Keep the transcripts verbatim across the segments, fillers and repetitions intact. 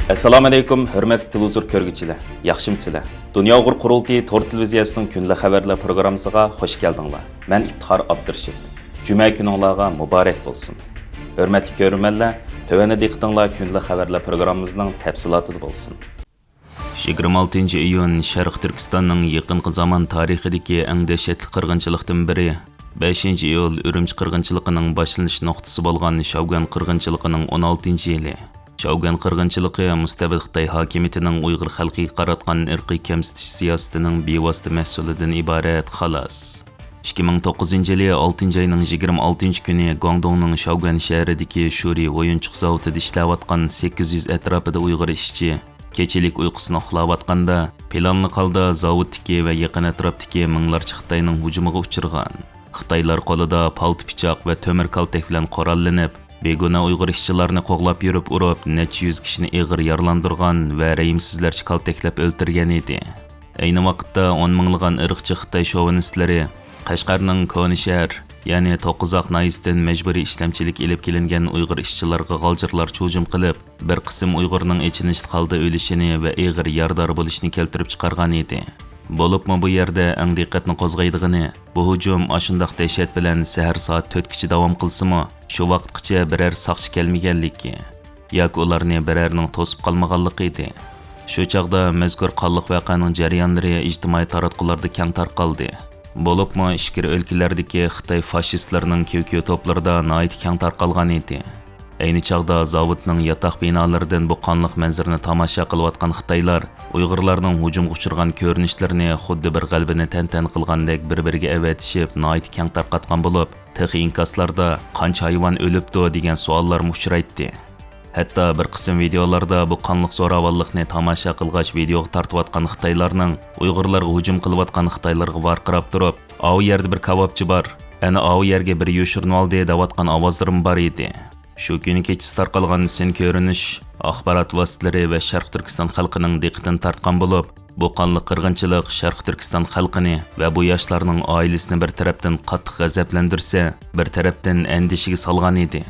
ئەسسالامۇئەلەيكۇم، ھۆرمەتلىك تېلېۋىزور كۆرگۈچىلەر، ياخشىمۇسىلەر؟ دۇنيا ئۇيغۇر قۇرۇلتىيى تور تېلېۋىزىيەسىنىڭ كۈندىلىك خەۋەرلەر پروگراممىسىغا خوش كەلدىڭلار. مەن ئىپتىخار ئابدۇرېشىت. جۈمە كۈنۈڭلارغا مۇبارەك بولسۇن. ھۆرمەتلىك كۆرۈرمەنلەر، تۆۋەندە دىققىتىڭلار كۈندىلىك خەۋەرلەر پروگراممىمىزنىڭ تەپسىلاتىدا بولسۇن. يىگىرمە ئالتىنچى ئىيۇن شەرقىي تۈركىستاننىڭ يېقىنقى زامان تارىخىدىكى ئەڭ دەھشەتلىك قىرغىنچىلىقتىن بىرى، بەشىنچى ئىيۇل ئۈرۈمچى قىرغىنچىلىقىنىڭ باشلىنىش نۇقتىسى بولغان شاۋگۈەن قىرغىنچىلىقىنىڭ ئون ئالتىنچى يىلى. شاۋگۈەن قىرغىنچىلىقى مۇستەبىت خىتاي ھاكىمىيىتىنىڭ ئۇيغۇر خەلقىگە قاراتقان ئىرقىي كەمسىتىش سىياسىتىنىڭ بىۋاسىتە مەھسۇلىدىن ئىبارەت، خالاس. ئىككى مىڭ توققۇزىنچى يىلى ئالتىنچى ئاينىڭ يىگىرمە ئالتىنچى كۈنى گۇاڭدۇڭنىڭ شاۋگۈەن شەھىرىدىكى شۈرى ئويۇنچۇق زاۋۇتىدا ئىشلەۋاتقان سەككىز يۈز ئەتراپىدا ئۇيغۇر ئىشچى كېچىلىك ئۇيقۇسىنى ئۇخلاۋاتقاندا، پىلانلىق ھالدا زاۋۇتتىكى ۋە يېقىن ئەتراپتىكى مىڭلارچە خىتاينىڭ ھۇجۇمىغا ئۇچرىغان. خىتايلار قولىدا پالتا پىچاق ۋە تۆمۈر كالتەك بىلەن قوراللىنىپ، بىگۇناھ ئۇيغۇر ئىشچىلارنى قوغلاپ يۈرۈپ ئۇرۇپ، نەچچە يۈز كىشىنى ئېغىر يارىلاندۇرغان ۋە رەھىمسىزلەرچە كالتەكلەپ ئۆلتۈرگەن ئىدى. ئەينى ۋاقىتتا ئون مىڭلىغان ئىرقچى خىتاي شوۋىنىستلىرى قەشقەرنىڭ كونا شەھەر، يەنى توققۇزاق ناھىيىسىدىن مەجبۇرىي ئىشلەمچىلىككە ئېلىپ كېلىنگەن ئۇيغۇر ئىشچىلارغا غالجىرلارچە ھۇجۇم قىلىپ، بىر قىسىم ئۇيغۇرنىڭ ئېچىنىشلىق ھالدا ئۆلۈشىنى ۋە ئېغىر يارىدار بولۇشىنى كەلتۈرۈپ چىقارغان ئىدى. بولۇپمۇ بۇ يەردە ئەڭ دىققەتنى قوزغايدىغىنى، بۇ ھۇجۇم ئاشۇنداق دەھشەت بىلەن سەھەر سائەت تۆتكىچە داۋام قىلسىمۇ، شۇ ۋاقىتقىچە بىرەر ساقچى كەلمىگەنلىكى ياكى ئۇلارنى بىرەرنىڭ توسۇپ قالمىغانلىقى ئىدى. شۇ چاغدا مەزكۇر قانلىق ۋەقەنىڭ جەريانلىرى ئىجتىمائىي تاراتقۇلاردا كەڭ تارقالدى. بولۇپمۇ ئىچكىرى ئۆلكىلەردىكى خىتاي فاشىستلىرىنىڭ كېۋە-كېۋە توپلىرىدا ناھايىتى كەڭ تارقالغان ئىدى. ئەينى چاغدا زاۋۇتنىڭ ياتاق بىنالىرىدىن بۇ قانلىق مەنزىرىنى تاماشا قىلىۋاتقان خىتايلار ئۇيغۇرلارنىڭ ھۇجۇمغا ئۇچرىغان كۆرۈنۈشلىرىنى خۇددى بىر غەلىبىنى تەنتەنە قىلغاندەك بىر-بىرىگە ئەۋەتىشىپ، ناھايىتى كەڭ تارقاتقان بولۇپ، تېخى ئىنكاسلاردا «قانچە ھايۋان ئۆلۈپتۇ؟» دېگەن سوئاللارمۇ ئۇچرايتتى. ھەتتا بىر قىسىم ۋىدېئولاردا بۇ قانلىق زوراۋانلىقنى تاماشا قىلغاچ ۋىدېئوغا تارتىۋاتقان خىتايلارنىڭ ئۇيغۇرلارغا ھۇجۇم قىلىۋاتقان خىتايلارغا ۋارقىراپ تۇرۇپ، «ئاۋۇ يەردە بىر كاۋاپچى بار، ئەنە ئاۋۇ يەرگە بىرى يوشۇرۇنۇۋالدى» دەۋاتقان ئاۋازلىرىمۇ بار ئىدى. شۇ كۈنى كېچىسى تارقالغان سىن كۆرۈنۈش ئاخبارات ۋاسىتىلىرى ۋە شەرقىي تۈركىستان خەلقىنىڭ دىققىتىنى تارتقان بولۇپ، بۇ قانلىق قىرغىنچىلىق شەرقىي تۈركىستان خەلقىنى ۋە بۇ ياشلارنىڭ ئائىلىسىنى بىر تەرەپتىن قاتتىق غەزەپلەندۈرسە، بىر تەرەپتىن ئەندىشىگە سالغان ئىدى.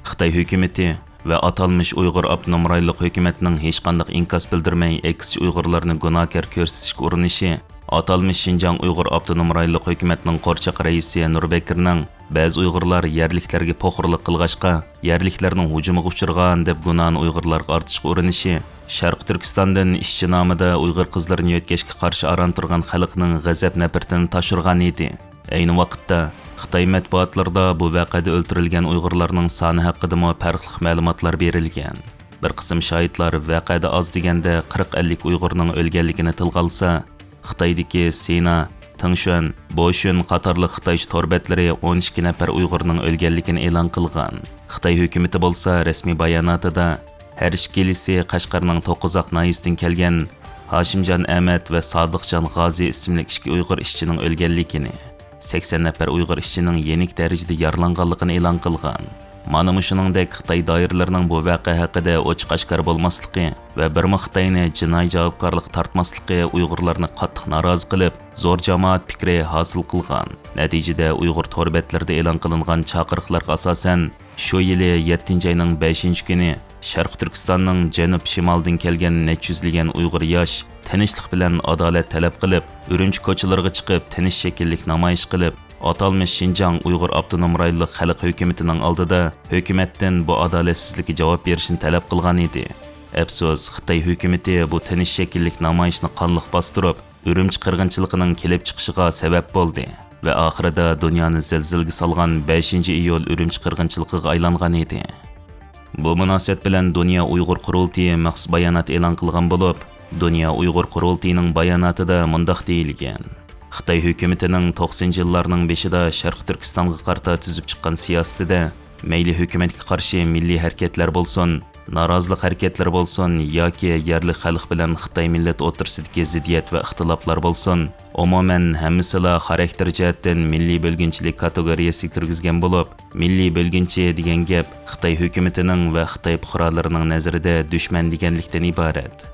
خىتاي ھۆكۈمىتى ۋە ئاتالمىش ئۇيغۇر ئاپتونوم رايونلۇق ھۆكۈمەتنىڭ ھېچقانداق ئىنكاس بىلدۈرمەي، ئەكسىچە ئۇيغۇرلارنى گۇناھكار كۆرسىتىشكە ئۇرۇنۇشى، ئاتالمىش شىنجاڭ ئۇيغۇر ئاپتونوم رايونلۇق ھۆكۈمەتنىڭ قورچاق رەئىسى نۇر بەكرىنىڭ «بەزى ئۇيغۇرلار يەرلىكلەرگە پوخۇرلۇق قىلغاچقا، يەرلىكلەرنىڭ ھۇجۇمىغا ئۇچرىغان» دەپ گۇناھنى ئۇيغۇرلارغا ئارتىشقا ئۇرۇنۇشى، شەرقىي تۈركىستاندىن ئىشچى نامىدا ئۇيغۇر قىزلىرىنى يۆتكەشكە قارشى ئاران تۇرغان خەلقنىڭ غەزەپ-نەپرىتىنى تاشۇرغان ئىدى. ئەينى ۋاقىتتا، خىتاي مەتبۇئاتلىرىدا بۇ ۋەقەدە ئۆلتۈرۈلگەن ئۇيغۇرلارنىڭ سانى ھەققىدىمۇ پەرقلىق مەلۇماتلار بېرىلگەن. بىر قىسىم شاھىتلار ۋەقەدە ئاز دېگەندە قىرىق-ئەللىك ئۇيغۇرنىڭ ئۆلگەنلىكىنى تىلغا ئالسا، خىتايدىكى سىنا، تىڭشۈەن، بوشۈن قاتارلىق خىتايچە تور بەتلىرى ئون ئىككى نەپەر ئۇيغۇرنىڭ ئۆلگەنلىكىنى ئېلان قىلغان. خىتاي ھۆكۈمىتى بولسا رەسمىي باياناتىدا، ھەر ئىككىلىسى قەشقەرنىڭ توققۇزاق ناھىيىسىدىن كەلگەن ھاشىمجان ئەمەت ۋە سادىقجان غازى ئىسىملىك ئىككى ئۇيغۇر ئىشچىنىڭ ئۆلگەنلىكىنى، سەكسەن نەپەر ئۇيغۇر ئىشچىنىڭ يېنىك دەرىجىدە يارىلانغانلىقىنى ئېلان قىلغان. مانا مۇشۇنىڭدەك خىتاي دائىرىلىرىنىڭ بۇ ۋەقە ھەققىدە ئوچۇق ئاشكارا بولماسلىقى ۋە بىرمۇ خىتاينى جىنايى جاۋابكارلىققا تارتماسلىقى ئۇيغۇرلارنى قاتتىق نارازى قىلىپ، زور جامائەت پىكرى ھاسىل قىلغان. نەتىجىدە ئۇيغۇر تور بەتلىرىدە ئېلان قىلىنغان چاقىرىقلارغا ئاساسەن، شۇ يىلى يەتتىنچى ئاينىڭ بەشىنچى كۈنى شەرقىي تۈركىستاننىڭ جەنۇب شىمالىدىن كەلگەن نەچچە يۈزلىگەن ئۇيغۇر ياش تىنچلىق بىلەن ئادالەت تەلەپ قىلىپ، ئۈرۈمچى كوچىلىرىغا چىقىپ، تىنچ شەكىللىك نامايىش قىلىپ، ئاتالمىش شىنجاڭ ئۇيغۇر ئاپتونوم رايونلۇق خەلق ھۆكۈمىتىنىڭ ئالدىدا ھۆكۈمەتتىن بۇ ئادالەتسىزلىككە جاۋاب بېرىشنى تەلەپ قىلغان ئىدى. ئەپسۇس، خىتاي ھۆكۈمىتى بۇ تىنچ شەكىللىك نامايىشنى قانلىق باستۇرۇپ، ئۈرۈمچى قىرغىنچىلىقىنىڭ كېلىپ چىقىشىغا سەۋەب بولدى ۋە ئاخىرىدا دۇنيانى زىلزىلىگە سالغان بەشىنچى ئىيۇل ئۈرۈمچى قىرغىنچىلىقىغا ئايلانغان ئىدى. بۇ مۇناسىۋەت بىلەن دۇنيا ئۇيغۇر قۇرۇلتىيى مەخسۇس بايانات ئېلان قىلغان بولۇپ، دۇنيا ئۇيغۇر قۇرۇلتىيىنىڭ باياناتىدا مۇنداق دېيىلگەن: خىتاي ھۆكۈمىتىنىڭ توقسىنىنچى يىللارنىڭ بېشىدا شەرقىي تۈركىستانغا قارىتا تۈزۈپ چىققان سىياسىتىدە، مەيلى ھۆكۈمەتكە قارشى مىللىي ھەرىكەتلەر بولسۇن، نارازىلىق ھەرىكەتلىرى بولسۇن ياكى يەرلىك خەلق بىلەن خىتاي مىللەت ئوتتۇرىسىدىكى زىددىيەت ۋە ئىختىلاپلار بولسۇن، ئومۇمەن ھەممىسىلا خاراكتېر جەھەتتىن مىللىي بۆلگۈنچىلىك كاتېگورىيەسىگە كىرگۈزگەن بولۇپ، مىللىي بۆلگۈنچى دېگەن گەپ خىتاي ھۆكۈمىتىنىڭ ۋە خىتاي پۇقرالىرىنىڭ نەزىرىدە دۈشمەن دېگەنلىكتىن ئىبارەت.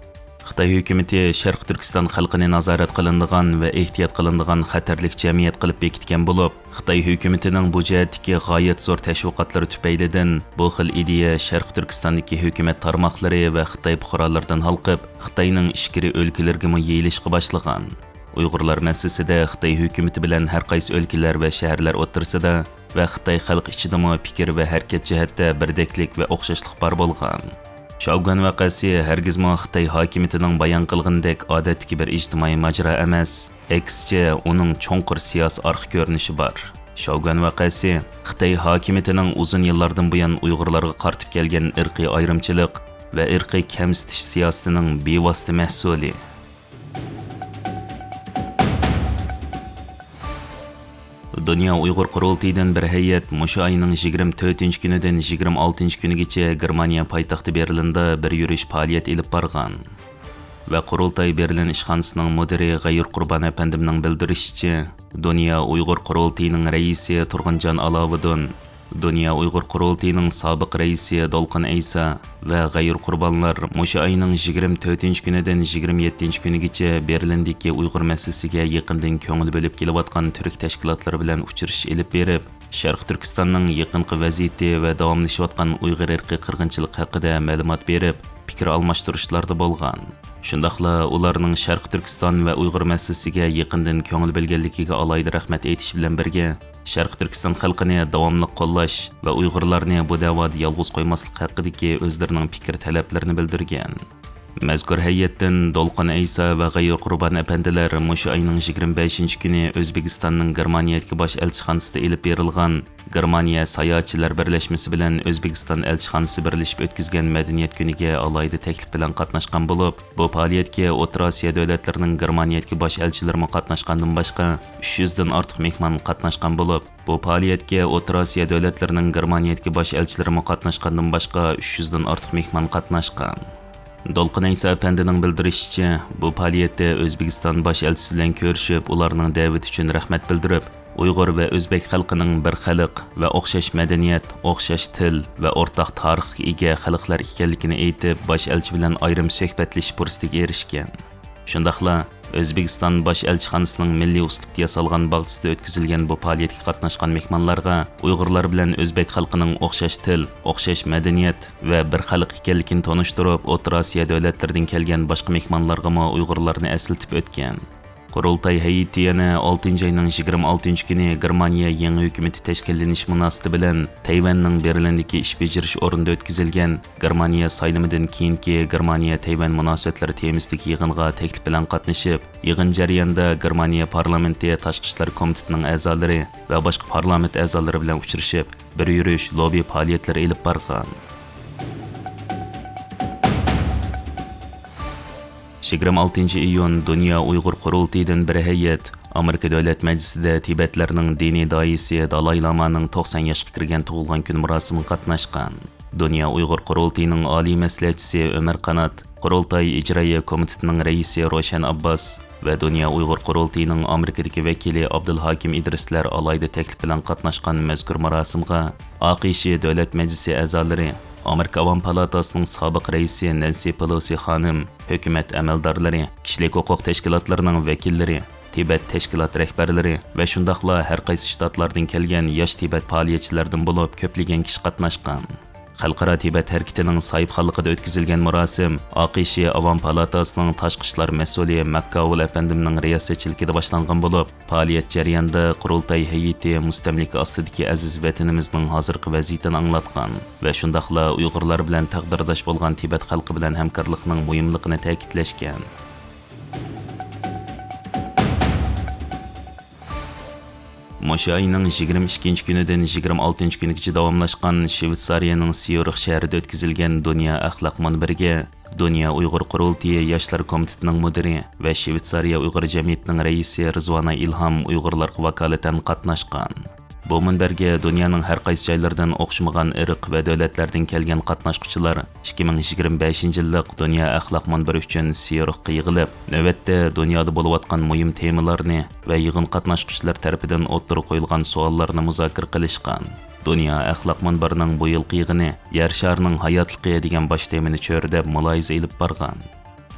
خىتاي ھۆكۈمىتى شەرقىي تۈركىستان خەلقىنى نازارەت قىلىنىدىغان ۋە ئېھتىيات قىلىنىدىغان خەتەرلىك جەمئىيەت قىلىپ بېكىتكەن بولۇپ، خىتاي ھۆكۈمىتىنىڭ بۇ جەھەتتىكى غايەت زور تەشۋىقاتلىرى تۈپەيلىدىن، بۇ خىل ئىدىيە شەرقىي تۈركىستاندىكى ھۆكۈمەت تارماقلىرى ۋە خىتاي پۇقرالىرىدىن ھالقىپ، خىتاينىڭ ئىچكىرى ئۆلكىلىرىگىمۇ يېيىلىشقا باشلىغان. ئۇيغۇرلار مەسىلىسىدە خىتاي ھۆكۈمىتى بىلەن ھەر قايسى ئۆلكىلەر ۋە شەھەرلەر ئوتتۇرىسىدا ۋە خىتاي خەلقى ئىچىدىمۇ پىكىر ۋە ھەرىكەت جەھەتتە بىردەكلىك ۋە ئوخشاشلىق بار بولغان. شاۋگۈەن ۋەقەسى ھەرگىزمۇ خىتاي ھاكىمىيىتىنىڭ بايان قىلغىنىدەك ئادەتتىكى بىر ئىجتىمائىي ماجىرا ئەمەس، ئەكسىچە، ئۇنىڭ چوڭقۇر سىياسىي ئارقا كۆرۈنۈشى بار. شاۋگۈەن ۋەقەسى خىتاي ھاكىمىيىتىنىڭ ئۇزۇن يىللاردىن بۇيان ئۇيغۇرلارغا قارىتىپ كەلگەن ئىرقىي ئايرىمچىلىق ۋە ئىرقىي كەمسىتىش سىياسىتىنىڭ بىۋاسىتە مەھسۇلى. دۇنيا ئۇيغۇر قۇرۇلتىيىدىن بىر ھەيئەت مۇشۇ ئاينىڭ يىگىرمە تۆتىنچى كۈنىدىن يىگىرمە ئالتىنچى كۈنىگىچە گېرمانىيە پايتەختى بېرلىندا بىر يۈرۈش پائالىيەت ئېلىپ بارغان. ۋە قۇرۇلتاي بېرلىن ئىشخانىسىنىڭ مۇدىرى غەيۇر قۇربان ئەپەندىمنىڭ بىلدۈرۈشىچە، دۇنيا ئۇيغۇر قۇرۇلتىيىنىڭ رەئىسى تۇرغۇنجان ئالاۋۇدۇن، دۇنيا ئۇيغۇر قۇرۇلتىيىنىڭ سابىق رەئىسى دولقۇن ئەيسا ۋە غەيۇر قۇربانلار مۇشۇ ئاينىڭ يىگىرمە تۆتىنچى كۈنىدىن يىگىرمە يەتتىنچى كۈنىگىچە بېرلىندىكى ئۇيغۇر مەسىلىسىگە يېقىندىن كۆڭۈل بۆلۈپ كېلىۋاتقان تۈرك تەشكىلاتلىرى بىلەن ئۇچرىشىش ئېلىپ بېرىپ، شەرقىي تۈركىستاننىڭ يېقىنقى ۋەزىيىتى ۋە داۋاملىشىۋاتقان ئۇيغۇر ئىرقىي قىرغىنچىلىقى ھەققىدە مەلۇمات بېرىپ، پىكىر ئالماشتۇرۇشلاردا بولغان. شۇنداقلا ئۇلارنىڭ شەرقىي تۈركىستان ۋە ئۇيغۇر مەسىلىسىگە يېقىندىن كۆڭۈل بۆلگەنلىكىگە ئالاھىدە رەھمەت ئېيتىش بىلەن بىرگە، شەرقىي تۈركىستان خەلقىنى داۋاملىق قوللاش ۋە ئۇيغۇرلارنى بۇ دەۋادا يالغۇز قويماسلىق ھەققىدىكى ئۆزلىرىنىڭ پىكىر تەلەپلىرىنى بىلدۈرگەن. مەزكۇر ھەيئەتتىن دولقۇن ئەيسا ۋە غەيۇر قۇربان ئەپەندىلەر مۇشۇ ئاينىڭ يىگىرمە بەشىنچى كۈنى ئۆزبېكىستاننىڭ گېرمانىيەدىكى باش ئەلچىخانىسىدا ئېلىپ بېرىلغان گېرمانىيە ساياھەتچىلەر بىرلەشمىسى بىلەن ئۆزبېكىستان ئەلچىخانىسى بىرلىشىپ ئۆتكۈزگەن مەدەنىيەت كۈنىگە ئالاھىدە تەكلىپ بىلەن قاتناشقان بولۇپ، بۇ پائالىيەتكە ئوتتۇرا ئاسىيا دۆلەتلىرىنىڭ گېرمانىيەدىكى باش ئەلچىلىرىمۇ قاتناشقاندىن باشقا، ئۈچ يۈزدىن ئارتۇق مېھمان قاتناشقان بولۇپ، بۇ پائالىيەتكە ئوتتۇرا ئاسىيا دۆلەتلىرىنىڭ گېرمانىيەدىكى باش ئەلچىلىرىمۇ قاتناشقاندىن باشقا، ئۈچ يۈزدىن ئارتۇق مېھمان قاتناشقان. دولقۇن ئەيسا ئەپەندىنىڭ بىلدۈرۈشىچە، بۇ پائالىيەتتە ئۆزبېكىستان باش ئەلچىسى بىلەن كۆرۈشۈپ، ئۇلارنىڭ دەۋىتى ئۈچۈن رەھمەت بىلدۈرۈپ، ئۇيغۇر ۋە ئۆزبېك خەلقىنىڭ بىر خەلق ۋە ئوخشاش مەدەنىيەت، ئوخشاش تىل ۋە ئورتاق تارىخقا ئىگە خەلقلەر ئىكەنلىكىنى ئېيتىپ، باش ئەلچى بىلەن ئايرىم سۆھبەتلىشىش پۇرسىتىگە ئېرىشكەن. شۇنداقلا ئۆزبېكىستان باش ئەلچىخانىسىنىڭ مىللىي ئۇسلۇبتا ياسالغان باغچىسىدا ئۆتكۈزۈلگەن بۇ پائالىيەتكە قاتناشقان مېھمانلارغا ئۇيغۇرلار بىلەن ئۆزبېك خەلقىنىڭ ئوخشاش تىل، ئوخشاش مەدەنىيەت ۋە بىر خەلق ئىكەنلىكىنى تونۇشتۇرۇپ، ئوتتۇرا ئاسىيا دۆلەتلىرىدىن كەلگەن باشقا مېھمانلارغىمۇ ئۇيغۇرلارنى ئەسلىتىپ ئۆتكەن. قۇرۇلتاي ھەيئىتى يەنە ئالتىنچى ئاينىڭ يىگىرمە ئالتىنچى كۈنى گېرمانىيە يېڭى ھۆكۈمىتى تەشكىللىنىش مۇناسىۋىتى بىلەن تەيۋەننىڭ بېرلىندىكى ئىش بېجىرىش ئورنىدا ئۆتكۈزۈلگەن گېرمانىيە سايلىمىدىن كېيىنكى گېرمانىيە تەيۋەن مۇناسىۋەتلىرى تېمىسىدىكى يىغىنغا تەكلىپ بىلەن قاتنىشىپ، يىغىن جەريانىدا گېرمانىيە پارلامېنتى تاشقى ئىشلار كومىتېتىنىڭ ئەزالىرى ۋە باشقا پارلامېنت ئەزالىرى بىلەن ئۇچرىشىپ، بىر يۈرۈش لوببى پائالىيەتلىرى ئېلىپ بارغان. يىگىرمە ئالتىنچى ئىيۇن دۇنيا ئۇيغۇر قۇرۇلتىيىدىن بىر ھەيئەت ئامېرىكا دۆلەت مەجلىسىدە تىبەتلەرنىڭ دىنىي داھىيسى دالاي لامانىڭ توقسان ياشقا كىرگەن تۇغۇلغان كۈن مۇراسىمىغا قاتناشقان. دۇنيا ئۇيغۇر قۇرۇلتىيىنىڭ ئالىي مەسلىھەتچىسى ئۆمەر قانات، قۇرۇلتاي ئىجرائىيە كومىتېتىنىڭ رەئىسى روشەن ئابباس ۋە دۇنيا ئۇيغۇر قۇرۇلتىيىنىڭ ئامېرىكىدىكى ۋەكىلى ئابدۇلھاكىم ئىدرىسلەر ئالاھىدە تەكلىپ بىلەن قاتناشقان مەزكۇر مۇراسىمغا ئاقش دۆلەت مەجلىسى ئەزالىرى، ئامېرىكا ئاۋام پالاتاسىنىڭ سابىق رەئىسى نەنسى پېلوسى خانىم، ھۆكۈمەت ئەمەلدارلىرى، كىشىلىك ھوقۇق تەشكىلاتلىرىنىڭ ۋەكىللىرى، تىبەت تەشكىلات رەھبەرلىرى ۋە شۇنداقلا ھەر قايسى شتاتلاردىن كەلگەن ياش تىبەت پائالىيەتچىلەردىن بولۇپ كۆپلىگەن كىشى قاتناشقان. خەلقئارا تىبەت ھەرىكىتىنىڭ ساھىبخانلىقىدا ئۆتكۈزۈلگەن مۇراسىم ئاقش ئاۋام پالاتاسىنىڭ تاشقى ئىشلار مەسئۇلى ماككاۋۇل ئەپەندىمنىڭ رىياسەتچىلىكىدە باشلانغان بولۇپ، پائالىيەت جەريانىدا قۇرۇلتاي ھەيئىتى مۇستەملىكە ئاستىدىكى ئەزىز ۋەتىنىمىزنىڭ ھازىرقى ۋەزىيىتىنى ئاڭلاتقان ۋە شۇنداقلا ئۇيغۇرلار بىلەن تەقدىرداش بولغان تىبەت خەلقى بىلەن ھەمكارلىقنىڭ مۇھىملىقىنى تەكىتلەشكەن. مۇشۇ ئاينىڭ يىگىرمە ئىككىنچى كۈنىدىن يىگىرمە ئالتىنچى كۈنىگىچە داۋاملاشقان شۋېتسارىيەنىڭ سيۇرىخ شەھىرىدە ئۆتكۈزۈلگەن دۇنيا ئەخلاق مۇنبىرىگە دۇنيا ئۇيغۇر قۇرۇلتىيى ياشلار كومىتېتىنىڭ مۇدىرى ۋە شۋېتسارىيە ئۇيغۇر جەمئىيىتىنىڭ رەئىسى رىزۋانە ئىلھام ئۇيغۇرلارغا ۋاكالىتەن قاتناشقان. بۇ مۇنبەرگە دۇنيانىڭ ھەر قايسى جايلىرىدىن ئوخشىمىغان ئىرق ۋە دۆلەتلەردىن كەلگەن قاتناشقۇچىلار ئىككى مىڭ يىگىرمە بەشىنچى يىللىق دۇنيا ئەخلاق مۇنبىرى ئۈچۈن سيۇرىخقا يىغىلىپ، نۆۋەتتە دۇنيادا بولۇۋاتقان مۇھىم تېمىلارنى ۋە يىغىن قاتناشقۇچىلىرى تەرىپىدىن ئوتتۇرىغا قويۇلغان سوئاللارنى مۇزاكىرە قىلىشقان. دۇنيا ئەخلاق مۇنبىرىنىڭ بۇ يىلقى يىغىنى يەر شارىنىڭ ھاياتلىقى دېگەن باش تېمىنى چۆرىدەپ مۇلاھىزە ئېلىپ بارغان.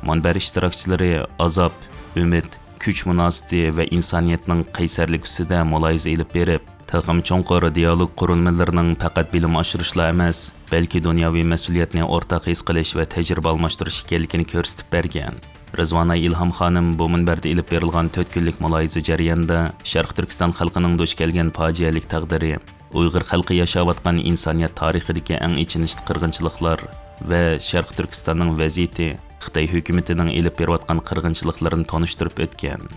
مۇنبەر ئىشتىراكچىلىرى ئازاب، ئۈمىد، كۈچ مۇناسىۋىتى ۋە ئىنسانىيەتنىڭ قەيسەرلىكى ئۈستىدە مۇلاھىزە ئېلىپ بېرىپ، تېخىمۇ چوڭقۇر دىئالوگ قۇرۇلمىلىرىنىڭ پەقەت بىلىم ئاشۇرۇشلا ئەمەس، بەلكى دۇنياۋى مەسئۇلىيەتنى ئورتاق ھېس قىلىش ۋە تەجرىبە ئالماشتۇرۇش ئىكەنلىكىنى كۆرسىتىپ بەرگەن. رىزۋاناي ئىلھام خانىم بۇ مۇنبەردە ئېلىپ بېرىلغان تۆت كۈنلۈك مۇلاھىزە جەريانىدا شەرقىي تۈركىستان خەلقىنىڭ دۇچ كەلگەن پاجىئەلىك تەقدىرى، ئۇيغۇر خەلقى ياشاۋاتقان ئىنسانىيەت تارىخىدىكى ئەڭ ئېچىنىشلىق قىرغىنچىلىقلار ۋە شەرقىي تۈركىستاننىڭ ۋەزىيىتى، خىتاي ھۆكۈمىتىنىڭ ئېلىپ بېرىۋاتقان قىرغىنچىلىقلىرىنى تونۇشتۇرۇپ ئۆتكەن.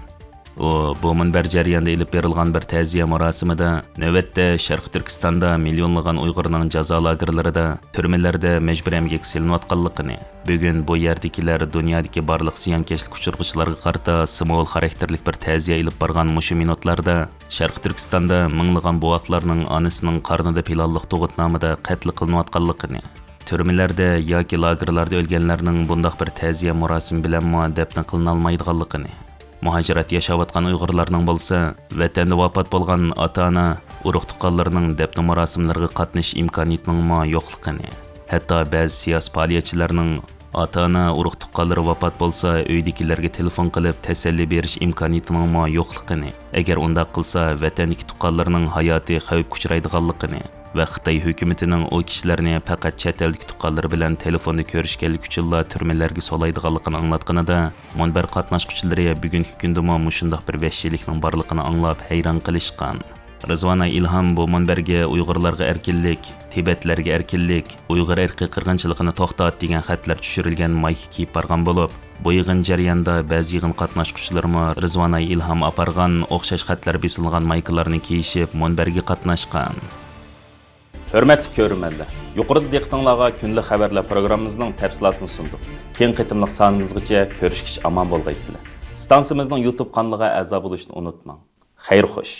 ئۇ بۇ مۇنبەر جەريانىدا ئېلىپ بېرىلغان بىر تەزىيە مۇراسىمىدا، نۆۋەتتە شەرقىي تۈركىستاندا مىليونلىغان ئۇيغۇرنىڭ جازا لاگېرلىرىدا، تۈرمىلەردە مەجبۇرىي ئەمگەك سېلىنىۋاتقانلىقىنى، بۈگۈن بۇ يەردىكىلەر دۇنيادىكى بارلىق زىيانكەشلىك ئۇچرىغۇچىلارغا قارىتا سىمۋول خاراكتېرلىك بىر تەزىيە ئېلىپ بارغان مۇشۇ مىنۇتلاردا شەرقىي تۈركىستاندا مىڭلىغان بوۋاقلارنىڭ ئانىسىنىڭ قارنىدا پىلانلىق تۇغۇت نامىدا قەتل قىلىنىۋاتقانلىقىنى، تۈرمىلەردە ياكى لاگېرلاردا ئۆلگەنلەرنىڭ بۇنداق بىر تەزىيە مۇراسىمى بىلەنمۇ دەپنە قىلىنالمايدىغانلىقىنى، مۇھاجىرەت ياشاۋاتقان ئۇيغۇرلارنىڭ بولسا ۋەتەندە ۋاپات بولغان ئاتا-ئانا، ئۇرۇق-تۇغقانلىرىنىڭ دەپنە مۇراسىملىرىغا قاتنىشىش ئىمكانىيىتىنىڭمۇ يوقلۇقىنى، ھەتتا بەزى سىياسىي پائالىيەتچىلەرنىڭ ئاتا-ئانا، ئۇرۇق-تۇغقانلىرى ۋاپات بولسا، ئۆيدىكىلەرگە تېلېفون قىلىپ تەسەللى بېرىش ئىمكانىيىتىنىڭمۇ يوقلۇقىنى، ئەگەر ئۇنداق قىلسا، ۋەتەندىكى تۇغقانلىرىنىڭ ھاياتى خەۋپكە ئۇچرايدىغانلىقىنى ۋە خىتاي ھۆكۈمىتىنىڭ ئۇ كىشىلەرنى پەقەت چەت ئەلدىكى تۇغقانلىرى بىلەن تېلېفوندا كۆرۈشكەنلىكى ئۈچۈنلا تۈرمىلەرگە سولايدىغانلىقىنى ئاڭلاتقىنىدا، مۇنبەر قاتناشقۇچىلىرى بۈگۈنكى كۈندىمۇ مۇشۇنداق بىر ۋەھشىيلىكنىڭ بارلىقىنى ئاڭلاپ ھەيران قېلىشقان. رىزۋاناي ئىلھام بۇ مۇنبەرگە ئۇيغۇرلارغا ئەركىنلىك، تىبەتلەرگە ئەركىنلىك، ئۇيغۇر ئىرقىي قىرغىنچىلىقىنى توختات دېگەن خەتلەر چۈشۈرۈلگەن مايكا كىيىپ بارغان بولۇپ، بۇ يىغىن جەريانىدا بەزى يىغىن قاتناشقۇچىلىرىمۇ رىزۋاناي ئىلھام ئاپارغان ئوخشاش خەتلەر بېسىلغان مايكىلارنى كىيىشىپ مۇنبەرگە قاتناشقان. ھۆرمەتلىك كۆرۈرمەنلەر، يۇقىرىدا دىققىتىڭلارغا كۈندىلىك خەۋەرلەر پروگراممىمىزنىڭ تەپسىلاتىنى سۇندۇق. كېيىنكى قېتىملىق سانىمىزغىچە كۆرۈشكىچە ئامان بولغايسىلەر. ئىستانسىمىزنىڭ يۇتۇب قانىلىغا ئەزا بولۇشنى ئۇنتۇماڭ. خەير خوش.